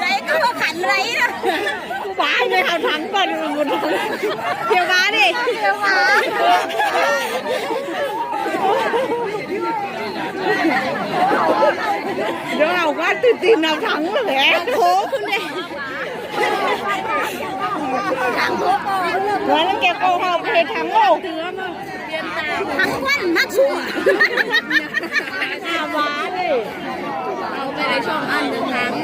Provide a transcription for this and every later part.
Đấy, có một khoản đấy đó. Bá, mày hào thắng còn một thắng. Thiếu bá đi. Thiếu bá. Đứa nào quá tự tin nào thắng rồi đấy. Khổ không đây. Nói nó kêu câu hào thì thắng không? Thắng quá, mắc sụa. Hào bá đi. Tao phải lấy cho ăn được thắng.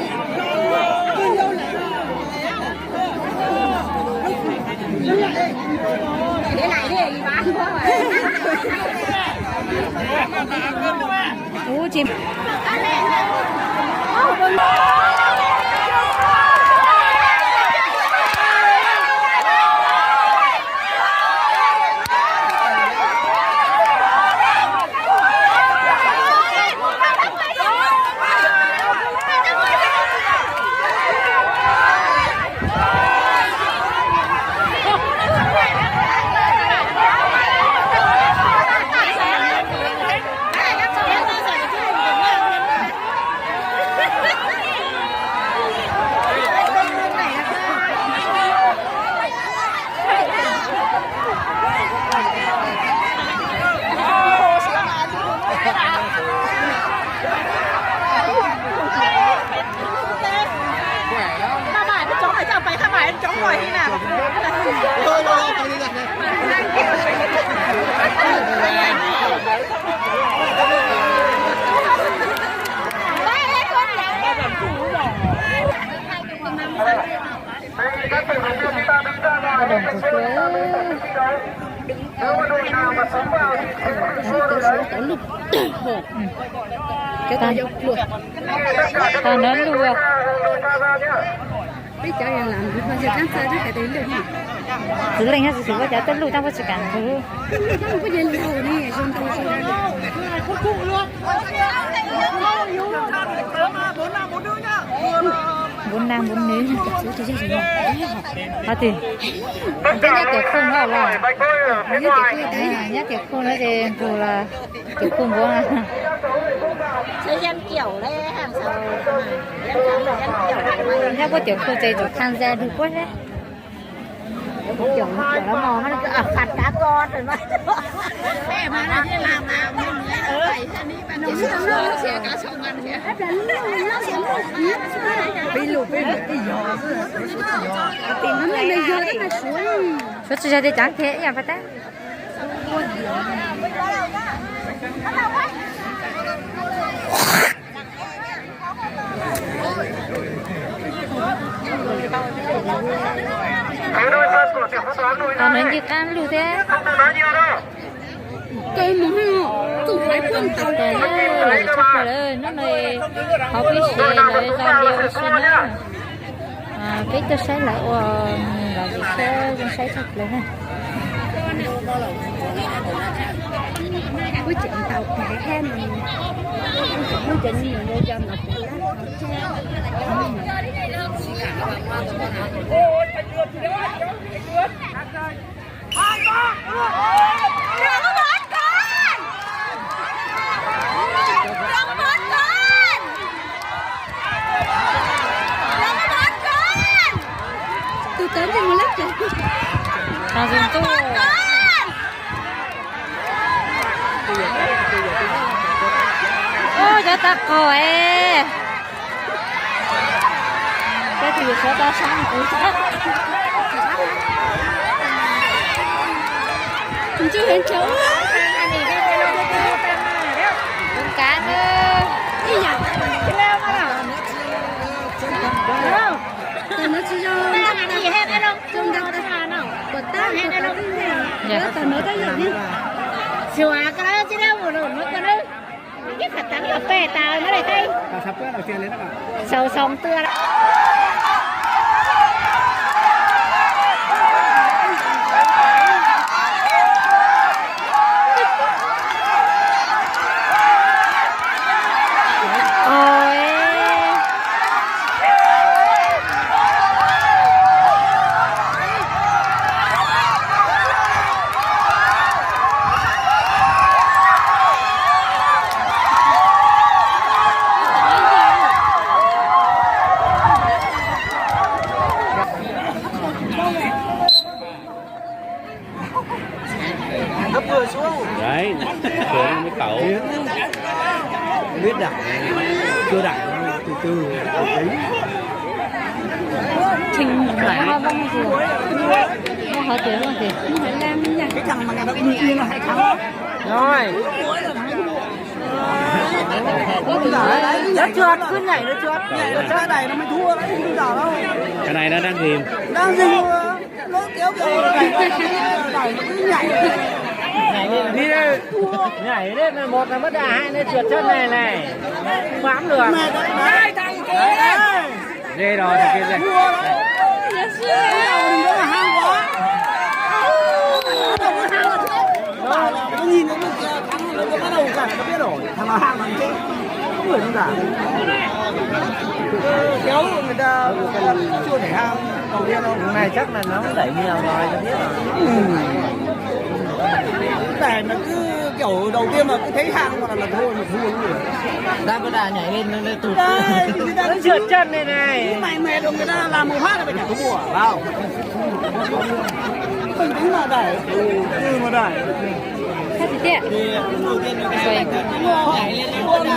Thế này đi, bán quá rồi. Ú, chim. Khai maj, cov no coj pais khai maj coob lawm thiab na. Tau nrog lub. Txiv leej hab txiv xwm ua cas tej lub tab puab tsis kam ntug. Npua nag npua nws. Ho twg? Nyob tiam khu no los? Nyob tiam khu no ces ntug los. Tiam khu npua. Nyob puab tiam khu ces tsum tham ntxa dug puab thiab. Suav tsis yog tias cov thiab ib yam pab tab. Hnub no ncig qab lug thiab. Tshaj plaws lawm, hnub no hov peb siav lawv zoo li ua si na. Peb tuaj saib lawv ua lawv vim sab zoo saib tshaj plaws na. Kuj tseem tau pem hab no, kuj tseem muaj cov me nyuam yau yau no pem lab hauv thiab. Tus tod ntsej muag lab cas. Tus ntuj. Ub, cov tau qaug es. Peb tus yus suav tau sab kuv sab. Ntsej heev tsawv. Zoo kav na. Ib yam. Tau no tsis zoo, zoo ntau tag. Puas tab puas tau tib ntej. Tau no tab yog ne. Xyuas koj tsis dab mus lawm no koj na. Ib qhov tau los peb tau no le teb. Xaus xoo twg. Đấy, thường nó mới tẩu. Biết đặt, chưa đặt, từ từ. Trình nó hơi bông gì. Nó hơi tiếng mà kìa. Cái thằng mà ngày đó ưu tiên là hai tháng. Rồi. Nó trượt, cứ nhảy nó trượt. Nhảy nó trượt đẩy nó mới thua đấy, không đơn giản đâu. Cái này nó đang dìm. Đang dìm. Đi đây. Nhảy đấy, là một là mất đà, hai là trượt chân này này. Không bám được. Hai thằng kia. Dê đòi thằng kia dê. Nó nhìn nó kia thắng nó bắt đầu cả nó biết rồi. Thằng nào hạng thằng chết. Không phải đơn giản. Kéo người ta chưa đẩy hang. Đầu tiên nó này chắc là nó đẩy nhiều rồi, nó biết rồi. Đẩy mà cứ kiểu đầu tiên mà cứ thấy hang mà là thôi mà thua luôn. Đá có đà nhảy lên nó tụt. Đây, người ta nó trượt chân này này. Mày mệt rồi người ta làm một phát là phải nhảy thua. Vào. Bình tĩnh mà đẩy. Từ từ mà đẩy. Thì đầu tiên nó đẩy lên thua mà.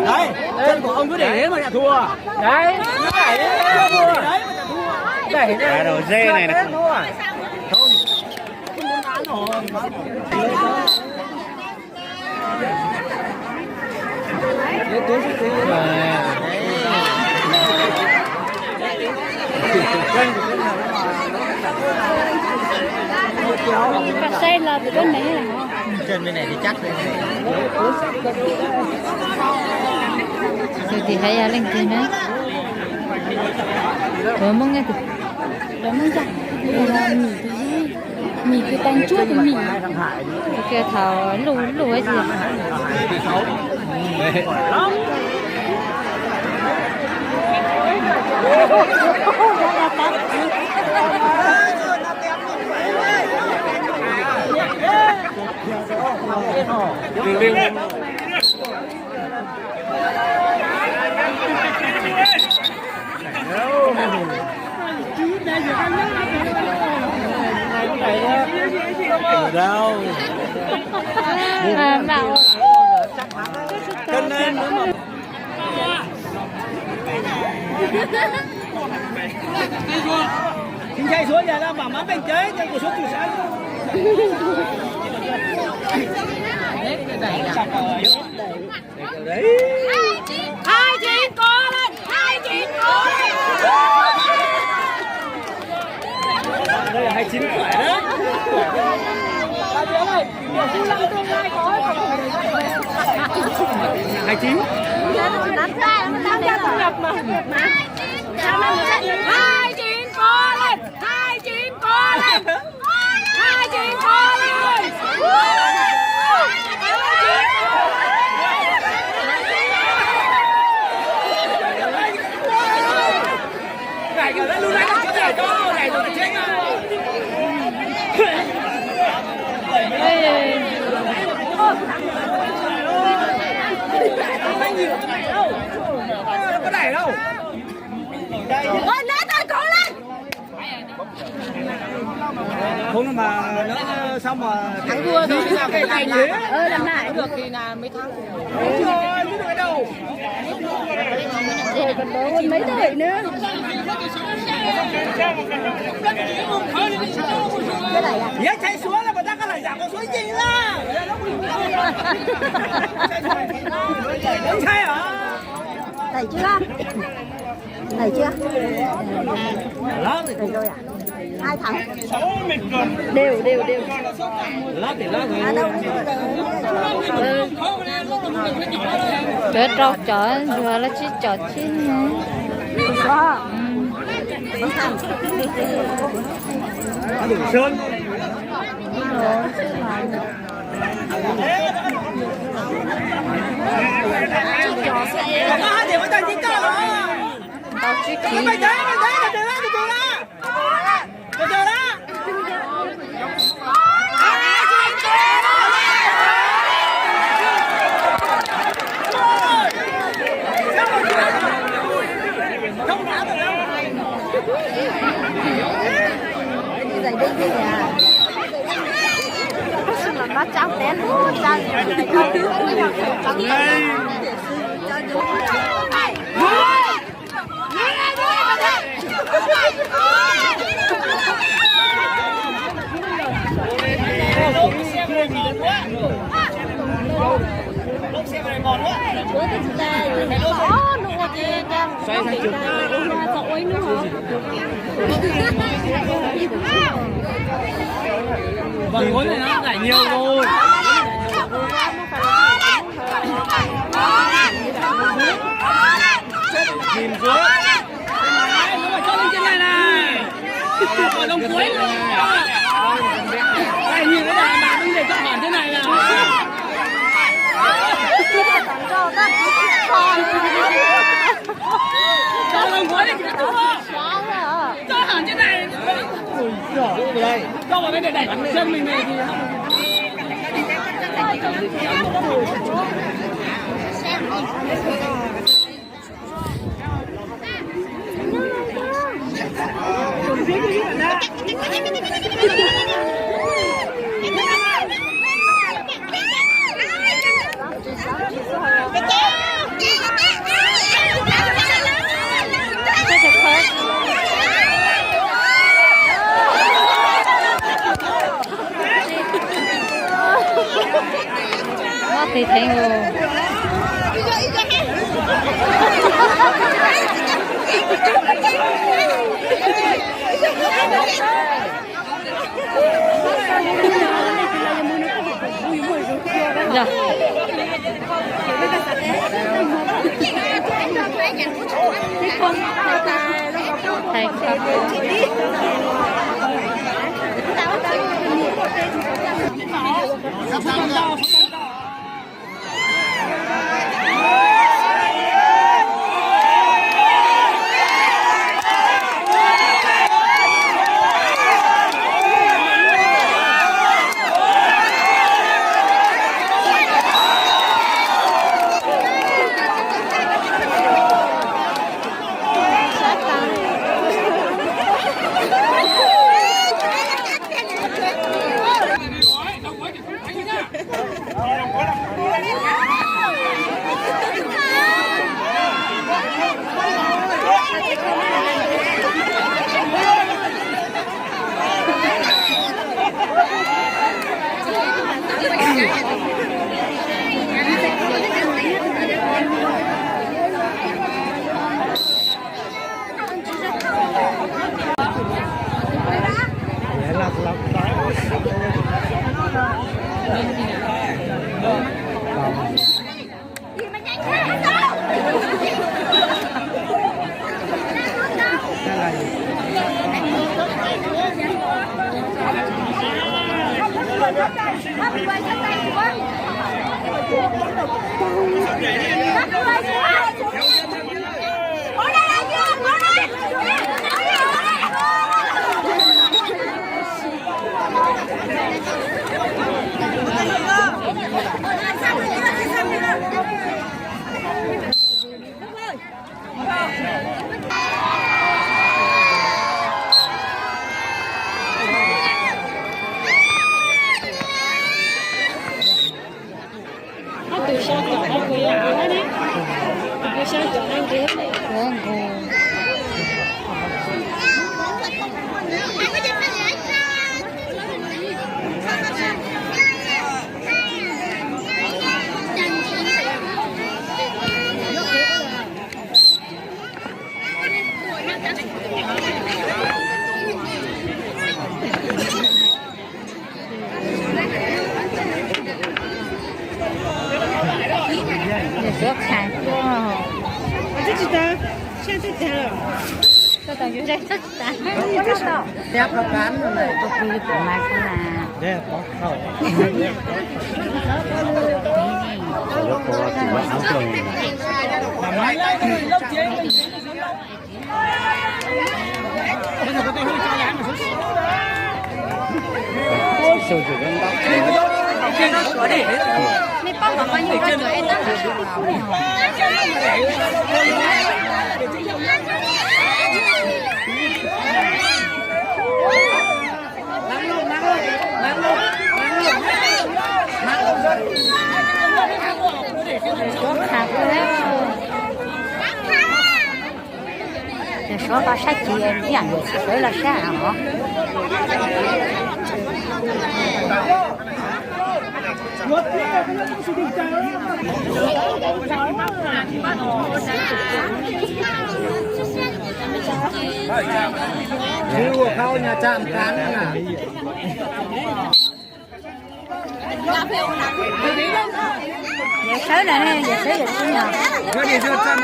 Đấy, chân của ông cứ để thế mà chả thua. Đấy, cứ đẩy thế mà chả thua. Đẩy ra. Cái đầu dê này là không thua. Không. Pab saib los pem koj neeg. Tus tim hais yog leej twg na? Ua Hmoob nyob tim, Hmoob ntag. Mim tus, mim tus tau ntsuab tus mim. Tus kiag thaum luj luj tiag. Đâu. Cho nên nữa mà. Chính chạy xuống giờ đang bảo mắm bên trái, chạy của số từ sáng. Hai chín, cố lên, hai chín, cố lên. Đây là hai chín phải đấy. Hai chín. Hai chín cố lên! Hai chín cố lên! Hai chín cố lên! Ôi, nới tay cũ lên. Không, nó mà nó sao mà thắng thua thôi, cái này là, ờ, làm lại. Được thì là mấy tháng. Rồi, còn có mấy đội nữa. Nhớ chạy xuống là bọn ta có lại giảm con số gì nữa. Không chạy hả? Đẩy chưa? Đẩy chưa? Đẩy rồi à? Hai thằng. Đều, đều, đều. À, đâu? Ừ. Cov rau cov, yuav lawv tsis cov tsis ne. Có. Ừ. Đủ sơn. Tau tsis kiv. Vòng cuối này nó giải nhiều rồi. Chìm xuống. Nó phải cho lên trên này này. Ở vòng cuối này. Này, nhìn cái này mà đừng để cho hỏng thế này là. Cho vòng cuối này. Cho hỏng thế này. Ui giời. Cho vào đây để đẩy thằng chân mình này thì. Ua tis theev os. Yog. Thaiv koj. Suav khas tuaj. Twb tsis tas, saib twb tas lawm. Koj tau yuav saib twb tsis tas. Teb qab qab no lawm, tus kwv tus mas xwb na. Ces Suav tau saib kiag ib yam ntawm sawv los saib os. Yawm Sawb na, Yawm Sawb Yawm Sawb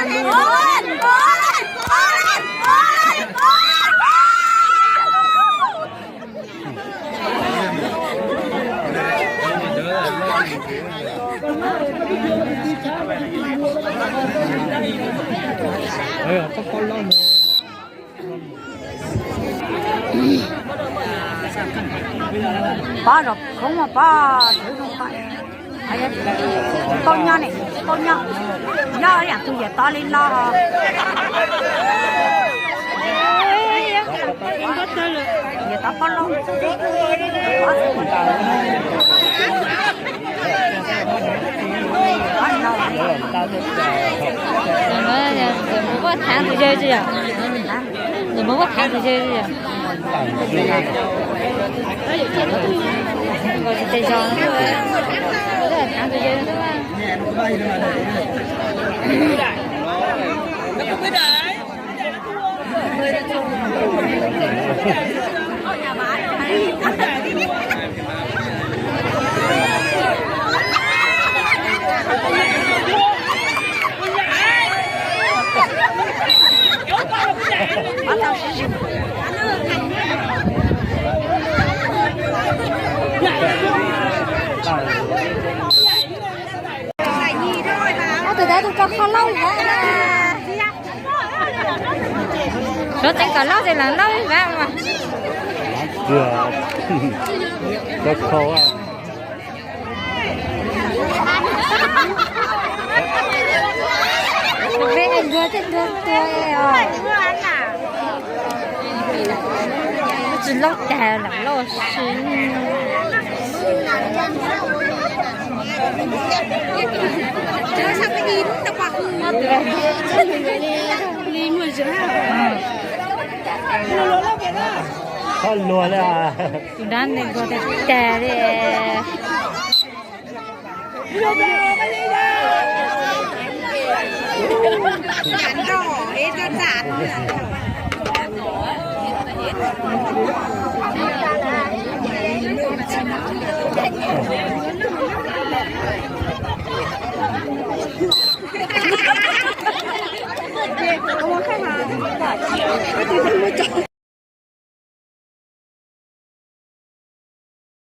no. Pab zos khoob mas pab txwv zoo pab. Tsis paub nyob ne, tsis paub nyob. Nyob ib yam tus yawm tod li no. Yawm tod paub lawm. Nws mus vaj thaav tus yawg tsis yog? Nws mus vaj thaav tus yawg tsis yog? Nkaus tsis tes zog, nkaus tsis thaav tus yawg xwb. Ob tug dab tug rau qhov laub ib vab na. Suav teev kom laub ces los laub ib vab mas. Rau qhov peb ntuag tej ntuag tuag os. Tsis laub tag lam loj si. Txhob luag li. Tus dab neeg ntuag tag tag li.